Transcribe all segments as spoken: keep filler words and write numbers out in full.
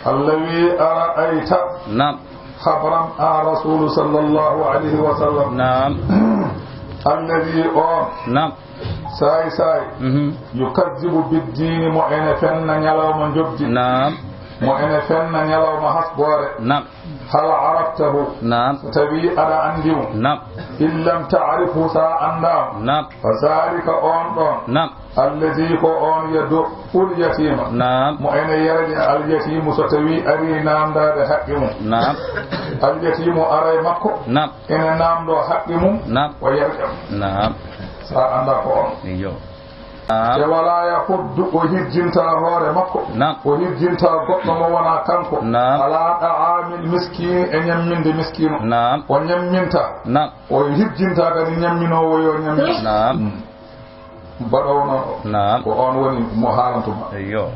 Allah wi, "Ara'ayta." Naam. Habram a Rasulu sallallahu alayhi wa sallam. Naam. Alladi on. Naam. Saay saay. Mhm. Yukazzibu biddiini, mo ene fenna ñalawma njoɓdi. Naam. Mo ene fenna ñalawma hasboore. Naam. Hal araftahu? Naam. So tawi aɗa anndi mo. Naam. In lam ta'rifhu, sa anndaa mo. Naam. Fa zalika on ɗon. Naam. Allazi ko on yad'ul yatima. Naam. Mo ene yerƴa al yatimu so tawi ari namdade haqqe mum. Naam. Al yatimu ara e makko. Naam. Ene namdo haqqe mum. Naam. O yerƴa mo. Naam. Sa anndaa ko on. Iyo. Naam. E wala yahuddu o hirjinta hoore makko. Naam. O hirjinta goɗɗo mo wona kanko. Naam. Ala ta'amil miskin e ñamminde miskino. Naam. O ñamminta. Naam. O hirjinta kadi ñamminoowo yo ñammin. Naam. Mm. Mbaɗoowo noon o. Naam. Ko on woni mo haalantuma. Iyo.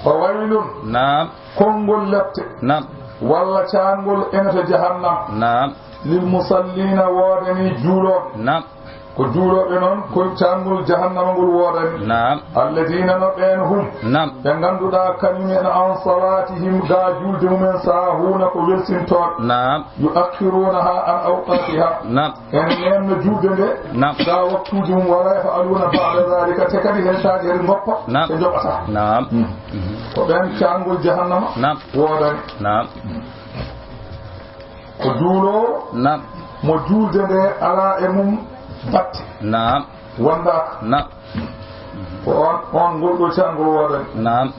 Fa waylun. Naam. Konngol lepte. Naam. Walla caangol ene to jahannam. Naam. Lil musallina woodani juulooɓe. Naam. Ko juulooɓe noon, ko caangol jahannama ngol woodani. Naam. Alladina no ɓeen hum. Naam. Ɓe ngannduɗaa kañum en an salatihim ga juulde mumen saahuuna ko welsintooɓe. Naam. Yuakhirunaha an awqatiha. Naam. Ene neemna juulde nde. Naam. Ga waktuuji mum wala yafaluna ba'da dhalika, te kadi hentaade heɗe ngoppa. Naam. Ɓe njoɓata. Naam. Hmm. Mhm. Ko ɓeen caangol jahannama. Naam. Woodani. Naam. Ko juuloowo. Naam. Mo juulde nde alaa e mum batte. Naam. Wondaaka. Naam. Ko on, on ngol ɗo caangol woodani. Naam.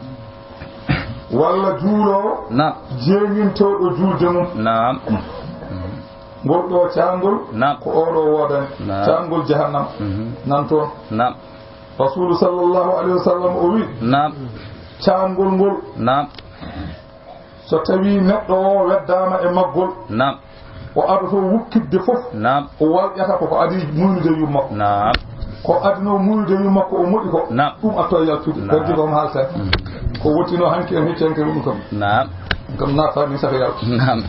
Walla juuloowo. Naam. Jeeŋintooɗo juulde mum. Naam. Ngol ɗo caangol. Naam. Ko oɗo woodani. Naam. Caangol jahannama. Mhm. Nan toon. Naam. Rasulu sallallahu alayhi wa sallam o wi. Naam. Caangol ngol. Naam. So tawi neɗɗo o weddaama e maggol, naam, o adoto wukkitde fof, naam, o walƴata ko ko adi muynude yumma ko. Naam. Ko adino muynude yumma ko o moɗi ko, naam, ɗum atto e yaltude. Naam. Heddi ko mi haalta. Mm. Ko wottino hanki en hecci hanki ɗum kam. Naam. Ɗum kam naata ni saka yaltu. Naam.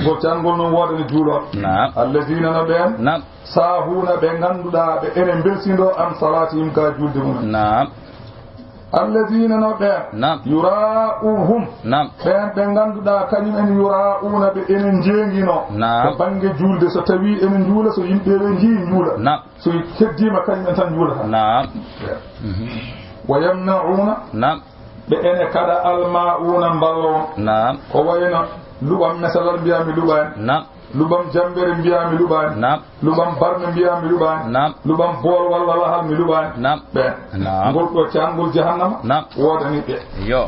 Ngol caangol noon woodani juulooɓe. Naam. Alladina no ɓeen. Naam. Saahuuna ɓe ngannduɗaa ɓe ene mbelsindo an salatihim ka juulde mumen. Naam. Alladina no ɓeen. Naam. Yura'uhum. Naam. Ɓeen ɓe ngannduɗaa kañum en yura'uuna ɓe ene njeengino. Naam. To bannge juulde so tawi ene njuula so yimɓe ɓe njii njuula. Naam. So heddiima kañum en tan njuulata. Naam. Wa yamna'uuna. Naam. Ɓe ene kaɗa alma'uuna mballo on. Naam. Ko wayno luɓam mesalal mbiyaa mi luɓaani. Naam. Luɓam jammbere mbiyaa mi luɓaani. Naam. Luɓam barme mbiyaa mi luɓaani. Naam. Luɓam bool walla lahal mi luɓaani. Naam. Ɓeen. Naam. Ngol ɗo caangol jahannama. Naam. Woodani ɓe. Iyo.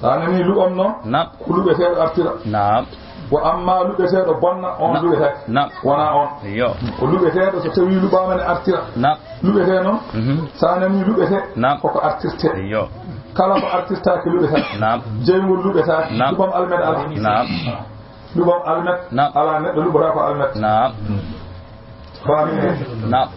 Sa nani luɓam noon. Naam. Ko luɓeteeɗo artira. Naam. Wa amma luɓeteeɗo bonna on. Naam. Luɓetaake. Naam. Wona on. Iyo. Ko luɓeteeɗo so tawi luɓaama ne artira. Naam. Luɓetee noon. Mhm. Sa nani luɓetee. Naam. Koko artirtee. Iyo. Kala ko artirtaake luɓetaake. Naam. Jeyngol luɓetaake. Naam. Luɓam almet alaa. Naam. Luɓam almet. Naam. Alaa neɗɗo luɓata ko almet. Naam. Faami? Naam.